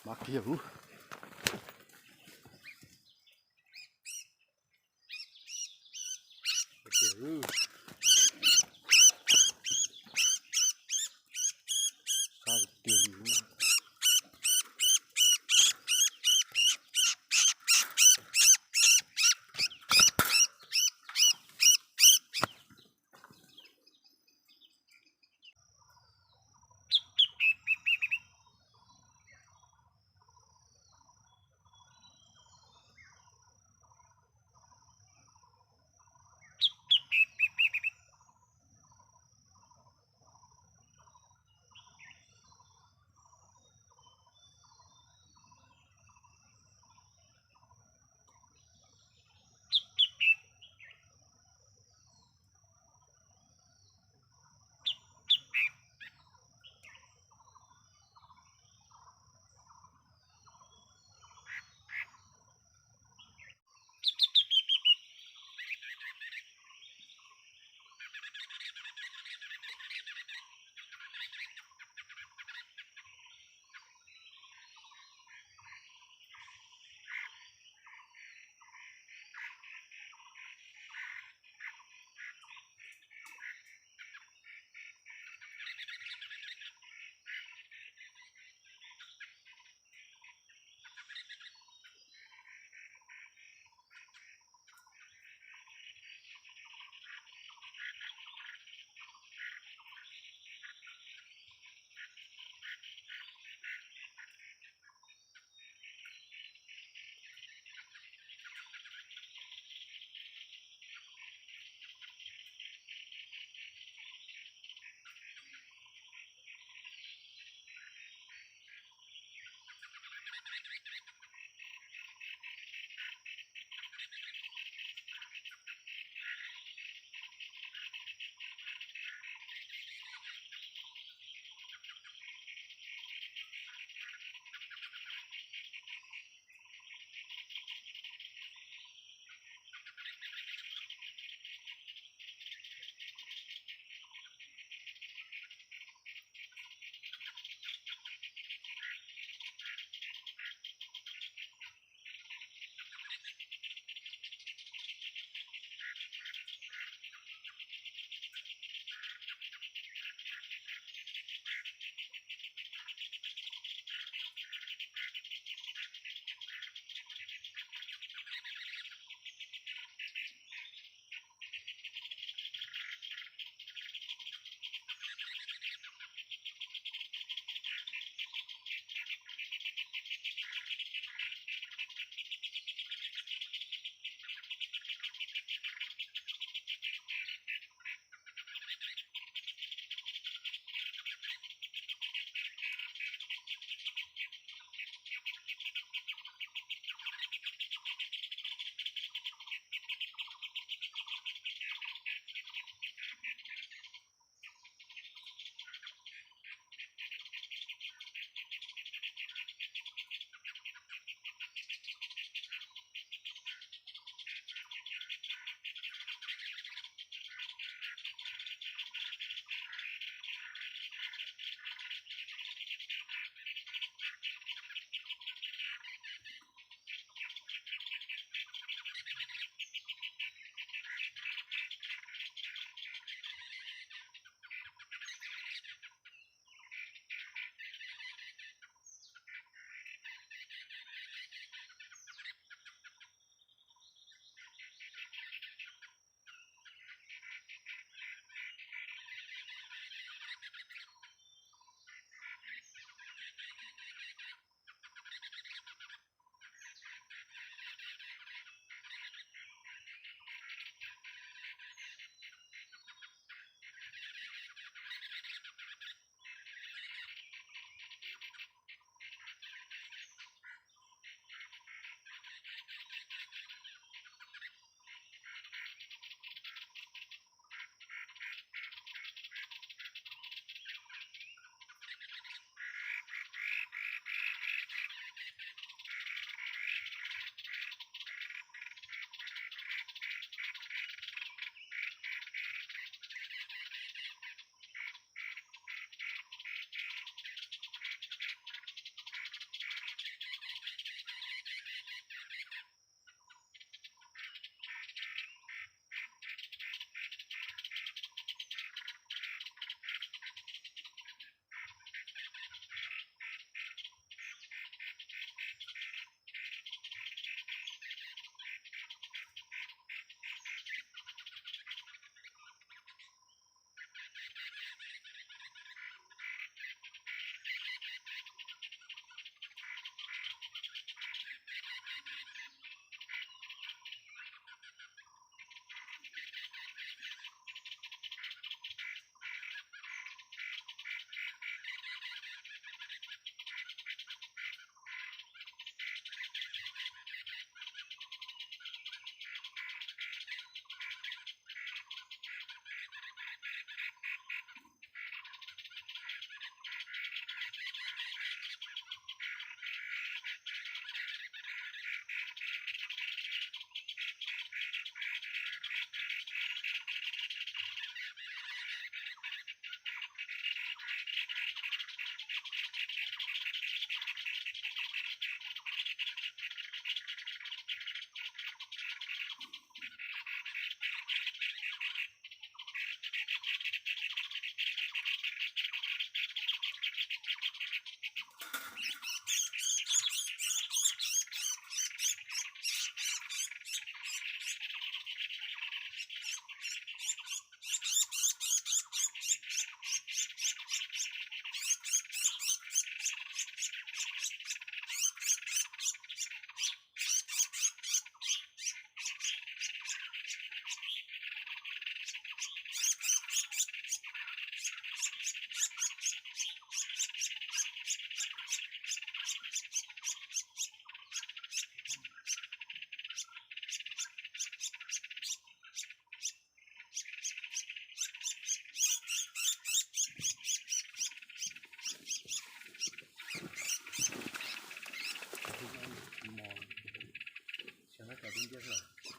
Mab kiag ub. Sab tiag li.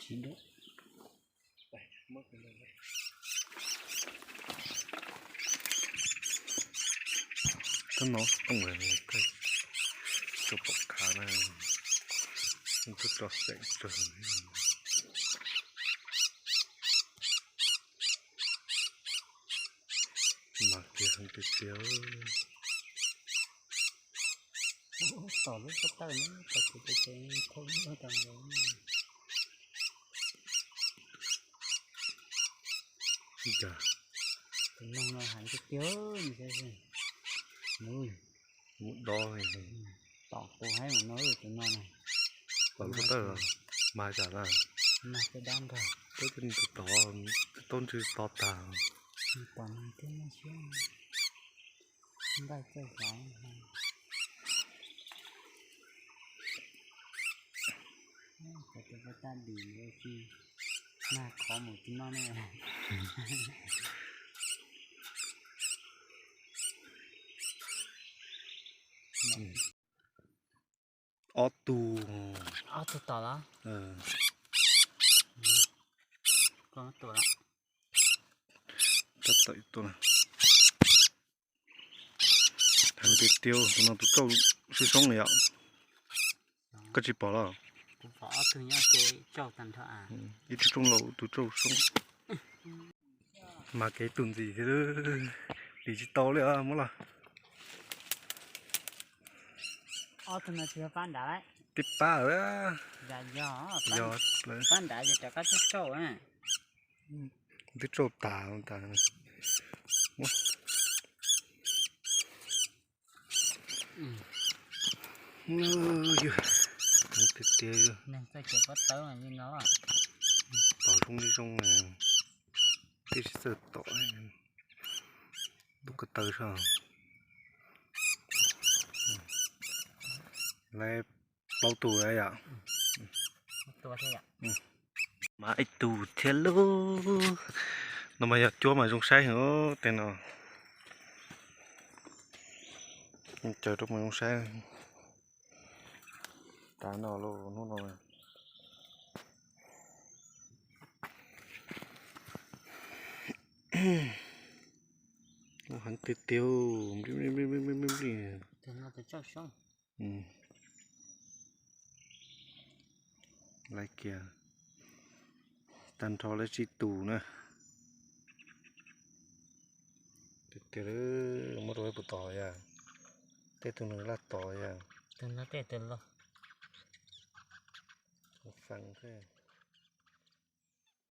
Tsis dua. Tub no tooj tau pom khav na, tub tso xeem rau. Mas kiag heev tiag tiag. Tom lub pob tawj na, tom kuv tes tes khaub ib tag nkaus. Tus noog no heev tiag tiag, nws saib seb. Nws mus dob, tom kuv haib mas no tus no na. Tom lub pob tawj los mas cas na. Mas cov dab nrog. Tub tus tod, tub ntswg to tag. Tom no thiab no siab. Nqaij txawj xav. Cov tus vaj tab dim tsis mag qhov mus tsis noj ne. Ob tug. Ob tug tom los? Koj tua los. Tab tom tua. Heev tiag tiag, tus no tus tsauj soob soob li yom. Koj tsis pom los? Ib tug tsauj laus tus tsauj soob. Mas kev tus ntxim thiab, dim tsis tau li os, muab los. Tib pab lawm. Yog, pab nrad yog cov kab tsauj tsauj. Twb tsauj tas tas. Tiag tiag. Tom zoo li zoo, tib si txawj tom. Lub ko taw soj. Lawv plaub tug yom. Mas ib tug thiab lauj. No mas yog cuab mas zoo saib heev tej no. Caws rau mas zoo saib. Tas no lauj, hnub no. Heev tiag tiag, nplij nplij nplij nplij. Laiv kiag, tag nrho lawv tsib tus na. Tiag tiag, muab rau pem tod yom. Tej tug nws laj tod yom. Feeb thiab.